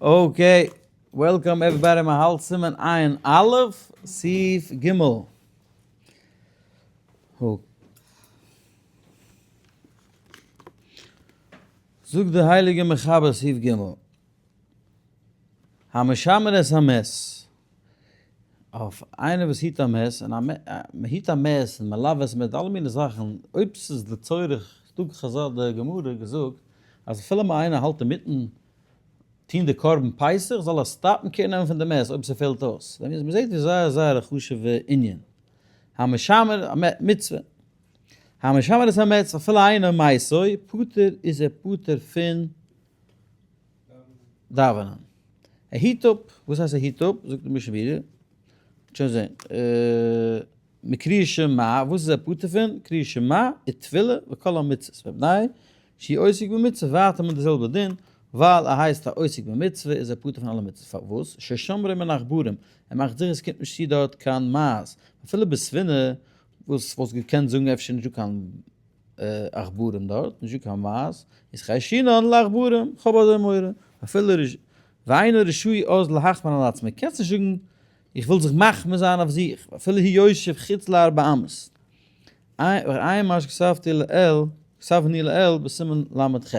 Okay, welcome everybody, מען האלט סימן עין א', סעיף ג'. זאגט די הייליגע מחבר סעיף ג', המשמר את המת, אויף איינער וואס היט א מת, און א מען היט א מת און מלווה את המת, אלע מיני זאכן, אויב ס'איז לצורך, ס'דא חזל די גמרא געזאגט אז אפילו אמאל איינער האלט אינמיטן טון די קרבן פסח זאל ער stop ן care נעמען פון די מת אויב ס'פעלט אויס, מען זעט ווי זייער זייער א חשוב'ע ענין, המשמר המת מצוה, המשמר את המת אפילו אינו מתו פטור איז ער פטור פון דאווענען. ער היט אפ, וואס הייסט ער היט אפ? זאגט די משנה ברורה, שוין זען, מקריאת שמע, וואס איז ער פטור פון? קריאת שמע ותפילה וכל המצוות, מפני שהוא עוסק במצוה ווייטער מיט די זעלבע דין, ווייל ער הייסט א עוסק במצוה איז ער פטור פון אלע מצוות, פארוואס? ששומרו מן העכברים, ער מאכט זיכער עס קומט נישט צו דארט קיין מייז, אפילו בספינה, וואס וואלסט געקענט זאגן אפשר נישטא קיין עכברים דארט, נישטא קיין מייז, איז חיישינן לעכברים, כ'האב אזוי מורא, אפילו ואינו רשאי אז להחמיר על עצמו, קענסט נישט זאגן איך וויל זיך מחמיר זיין אויף זיך, אפילו הוא יושב חוץ לארבע אמות. עיין מה שכתבתי לעיל, כתבני לעיל בסימן ל"ח.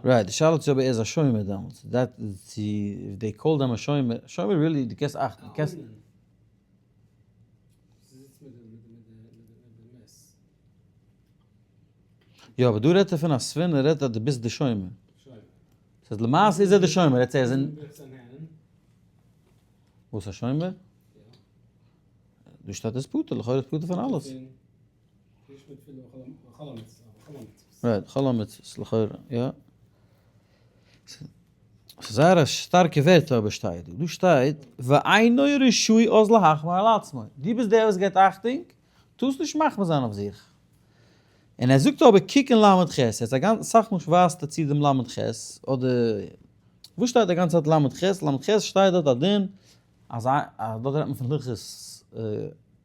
Right, די שאלה צו אויב ער איז א שומר דעמאלטס, that צו they call them א שומר, שומר really דו קענסט אכטן, דו קענסט. יא אבער דא רעדט ער פון א ספינה רעדט אז דו ביסט די שומר. ס'איז למעשה איז ער די שומר, ער איז אין. וואס א שומר? דא שטייט ער איז פטור, לכאורה איז פטור פון אלעס. Right, כל המצוות, לכאורה, יא. ס'איז זייער א שטארקע ווערטער אבער שטייט דא. דא שטייט ואינו רשאי אז להחמיר על עצמו. דו ביסט דער וואס געבט אכטונג, טארסט נישט מחמיר זיין אויף זיך. און ער זאגט אבער קוק אין ל"ח, יעצט א גאנץ סאך מאל ווייזט ער צו דעם ל"ח, אדער וואס שטייט די גאנצע צייט ל"ח? ל"ח שטייט דארט א דין אז דארט רעדט מען פון הלכות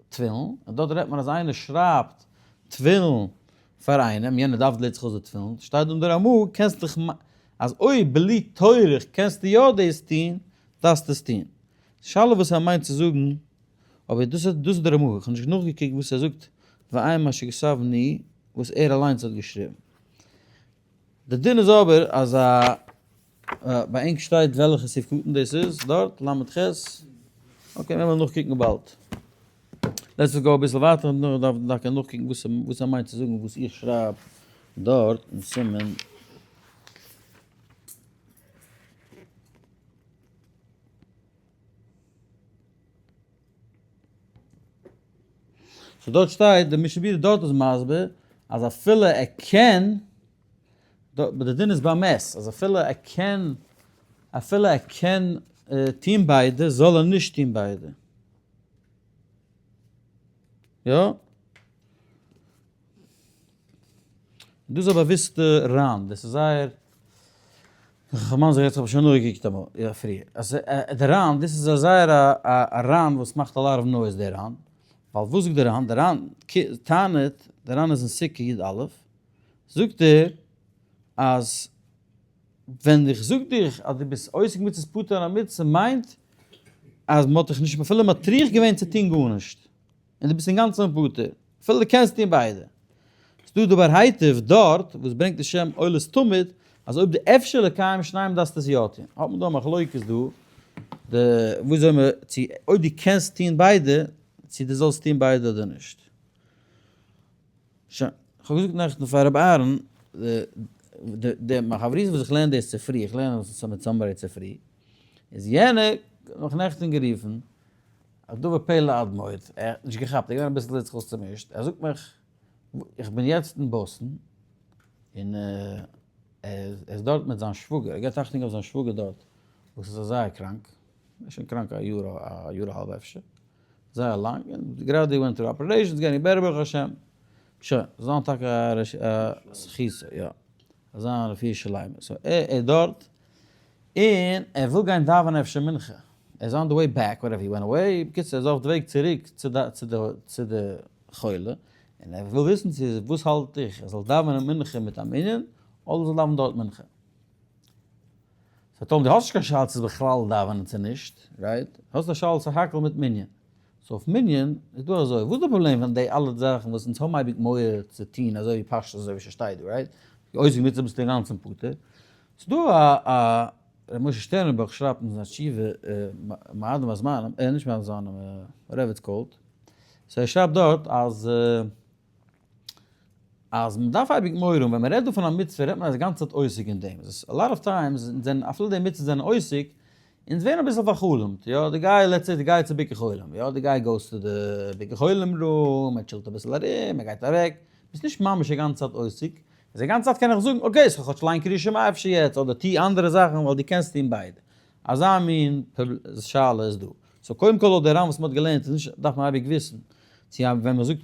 תפילין, און דארט רעדט מען אז איינער שרייבט תפילין פאר איינעם, יענער דארף לערנט זיך אויס די תפילין, שטייט דא אין די רמ"א קענסט דיך אז אויב בלי טורח קענסטו יא דאס טון, דארפסטו עס טון. שאלה וואס ער מיינט צו זאגן, אבער דאס איז דאס איז די רמ"א, איך האב נישט נאכגעקוקט וואס ער זאגט ועיין מה שכתבני וואס ער אליינס האט געשריבן. די דין איז אבער אז א ביי ענק שטייט וועלכע סעיף קטן דאס איז דארט, ל"ח, okay מיר וועלן נאכקוקן באלד. Let's go אביסל ווייטער און נאך דארף דוקא נאכקוקן וואס וואס ער מיינט צו זאגן וואס איך שרייב דארט אין סימן. So דארט שטייט, די משנה ברורה דארט איז מסביר אז אפילו ער קען, די דין איז ביי מת, אז אפילו ער קען, אפילו ער קען טוהן ביידע, זאל ער נישט טוהן ביידע. יא? דאס איז א באוויסטע ר"ן, דאס איז זייער, כ'מיין זיך יעצט האב איך שוין נאכגעקוקט אמאל, יא פריער, אז די ר"ן, דאס איז א זייער א ר"ן וואס מאכט א lot of noise די ר"ן, ווייל וואס זאגט די ר"ן, די ר"ן טענה'ט, די ר"ן איז אין סוכה י"א, זאגט ער אז ווען איך זאג דיך אז דו ביסט עוסק מצוות פטור על המצוה מיינט אז מ'האט דיך נישט אפילו מטריח געווען צו טון גארנישט, און דו ביסט אינגאנצן פטור, אפילו דו קענסט טון ביידע. ס'דא דבר היטב דארט וואס ברענגט די שם עולת תמיד אז אויב די אפשר לקיים שניהם דארפסטו עס יא טון. האט מען דא א מחלוקת דא די וויאזוי מ' צו אויב דו קענסט טון ביידע צו דו זאלסט טון ביידע אדער נישט. שוין, כ'האב געזאגט נעכטן פאר רבי אהרן, די מחברותא וואס איך לערן דאס צופרי, איך לערן עס מיט somebody צופרי, איז יענער האט מיך נעכטן גערופן, א דבר פלא עד מאוד, ער האט נישט געכאפט, ער איז געווען אביסל זיך צומישט, ער זאגט מיך, איך בין יעצט אין באסטן, און ער איז דארט מיט זיין שוואגער, ער געבט אכטונג אויף זיין שוואגער דארט, וואס איז זייער קראנק, ער איז שוין קראנק א יאר, א יאר א האלב אפשר, זייער לאנג, און גראדע went through operations, getting better ברוך השם, שוין, זאל זיין טאקע א זכות, יא, זאל זיין א רפואה שלימה, so ער איז דארט, און ער וויל גיין דאווענען אפשר מנחה, ער איז on the way back, whatever, he went away, בקיצור, ער איז אויף די וועג צוריק צו די, צו די, צו די חולה, און ער וויל וויסן צו וואס האלט איך, ער זאל דאווענען מנחה מיט א מנין, אדער זאל דאווענען דארט מנחה. so טאמער דו האסט נישט קיין שאלה צו בכלל דאווענען צו נישט, right? האסט א שאלה צו הקהל מיט מנין. so אויף מנין איז דא אזוי, וואס איז די פראבלעם פון די אלע זאכן וואס אונז האבן אייביג מורא צו טון אזוי ווי פשטות אזוי ווי ס'שטייט דא, right? עוסק במצוה ביסטו אינגאנצן פטור. ס'איז דא א א ר' משה שטערנבוך שרייבט אין זיין תשובה מועדים הזמנים, נישט מועדים הזמנים, whatever it's called, so ער שרייבט דארט אז אז מען דארף אייביג מורא האבן, ווען מען רעדט דא פון א מצוה רעדט מען אז די גאנצע צייט עוסק אין דעם, a lot of times זענען אפילו די מצוות זענען עוסק, אונז ווערן אביסל פאר'חלומ'ט, יא, די guy let's say די guy צו ביקור חולים, יא, די guy goes to די ביקור חולים room, ער chill ט אביסל ארום, ער גייט אוועק, ביסט נישט ממש די גאנצע צייט עוסק, איז די גאנצע צייט קען איך זאגן, okay, ס'זאל כאטש ליין קריאת שמע אפשר יעצט, אדער טוה אנדערע זאכן ווייל דו קענסט טון ביידע. אזא מין שאלה איז דא. so קודם כל לויט די רמב ם וואס מ'האט געלערנט איז נישט, דארף מען אייביג וויסן, צו ווען מ'זאגט.